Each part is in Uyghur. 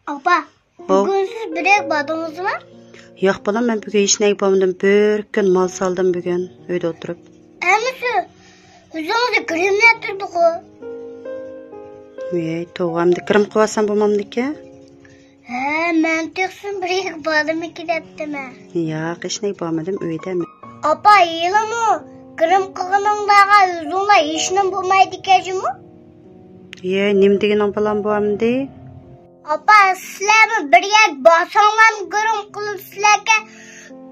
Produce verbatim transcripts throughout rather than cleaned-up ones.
ئاپا، بۇ بۈگۈن سىز بىرەر بادىڭىزمۇ؟ ياق، بالام، مەن بۈگۈن ھېچنەگە بارمىدىم. بىر كۈن مال سالدىم بۈگۈن ئۆيدە ئولتۇرۇپ. ئەمىسە ئۆزىڭىزنى گىرىملەپ تۇردىغۇ. ۋەي، توۋا، ئەمدى گىرىم قىلىۋالسام بولمامدىكەن؟ ھە، مەن تېخىسىم بىرەر بادىمىكى دەپتىمەن. ياق، ھېچنەگە بارمىدىم، ئۆيدە. ئاپا، ھېلىمۇ گىرىم قىلغىنىڭلارغا ئۆزۈڭلار ھېچنېمە بولمايدىكەن جۇمۇ؟ يە، نېمە دېگىنىڭ بالام بۇ ئەمدى؟ ئاپا، سىلەرمۇ بىر يەرگە بارساڭلارمۇ گىرىم قىلىسىلەركەن،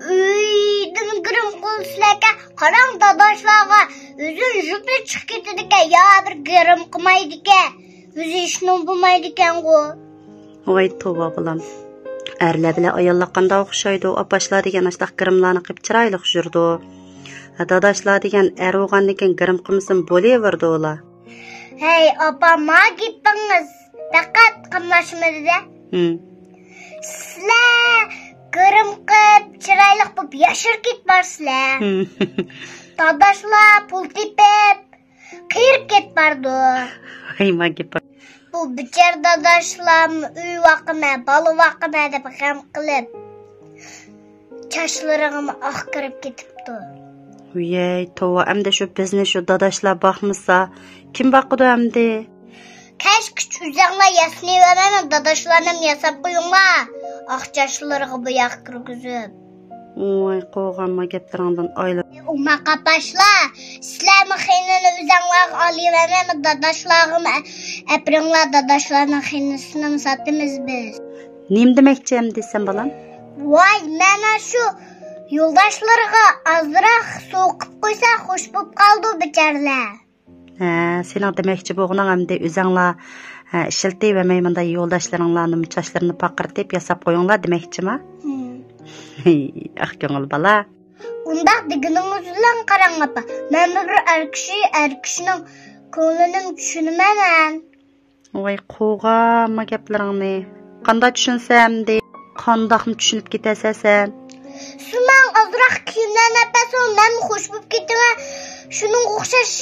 ئۆيدىن گىرىم قىلىسىلەركەن. قاراڭ، داداشلارغا ئۆزىنى يۇيۇپلا چىقىپ كېتىدىكەن، يا بىر گىرىم قىلمايدىكەن، ئۆزى ھېچنېمە بولمايدىكەنغۇ. ۋاي توۋا بالام. ئەرلەر بىلەن ئاياللار قانداق ئوخشايدۇ؟ ئاپاشلار دېگەن ئاشۇنداق گىرىملارنى قىلىپ چىرايلىق يۈرىدۇ. داداشلار دېگەن ئەر بولغاندىن كېيىن گىرىم قىلمىسىمۇ بولۇۋېرىدۇ ئۇلار. ھەي، ئاپا، ما گېپىڭىز پەقەت قاملاشمىدى-دە. ھىم. سىلەر گىرىم قىلىپ، چىرايلىق بولۇپ ياشىرىپ كېتىپ بارسىلەر. ھىم. داداشلار پۇل تېپىپ، قېرىپ كېتىپ بارىدۇ. ھەي، ما گېپىڭ. بۇ بىچارە داداشلارمۇ ئۆي باقىمەن، بالا باقىمەن دەپ غەم قىلىپ، چاچلىرىغىمۇ ئاق كىرىپ كېتىپتۇ. ۋىيەي، توۋا، ئەمدى شۇ بىزنى شۇ داداشلار باقمىسا، كىم باقىدۇ ئەمدى؟ كەچكىچە ئۆزەڭلار ياسىنىۋەرمەيمۇ، داداشلارنىمۇ ياساپ قويۇڭلار، ئاق چاچلىرىغا بوياق كىرگۈزۈپ. ۋاي، قوغانما گەپلىرىڭدىن ئايلىنىپ. ئوماق ئاپاشلار، سىلەرمۇ خېنىنى ئۆزەڭلارغا ئالىۋەرمەيمۇ، داداشلارغىمۇ ئەپىرىڭلار، داداشلارنىڭ خېنىسىنىمۇ ساتىمىز بىز. نېمە دېمەكچى ئەمدى سەن، بالام؟ ۋاي، مانا شۇ يولداشلىرىغا ئازراق سوقۇپ قويسا، خوش بولۇپ قالىدۇ بىچارىلەر. ھە، سېنىڭ دېمەكچى بولغىنىڭ ئەمدى ئۆزەڭلار، ھە، ئىشلىتىۋەرمەي مۇنداق يولداشلىرىڭلارنىمۇ چاچلىرىنى پارقىرىتىپ ياساپ قويۇڭلار دېمەكچىما؟ ھىم. ئاق كۆڭۈل بالا. ئۇنداق دېگىنىڭىز بىلەن قاراڭ ئاپا، مەنمۇ بىر ئەر كىشى، ئەر كىشىنىڭ كۆڭلىنىمۇ چۈشىنىمەن. ۋاي، قوغانما گەپلىرىڭنى. قانداق چۈشىنىسەن ئەمدى؟ قانداقمۇ چۈشىنىپ كېتەسەن سەن؟ سىز ماڭا ئازراق كىيىملەرنى ئەپەرسىڭىز، مەنمۇ خوش بولۇپ كېتىمەن. شۇنىڭغا ئوخشاش،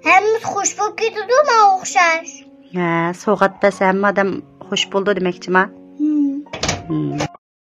ھەممىمىز خوش بولۇپ كېتىدۇ ماڭا ئوخشاش. ھە، سوۋغات بەرسە ھەممە ئادەم خوش بولىدۇ دېمەكچىما؟ ھىم. ھىم.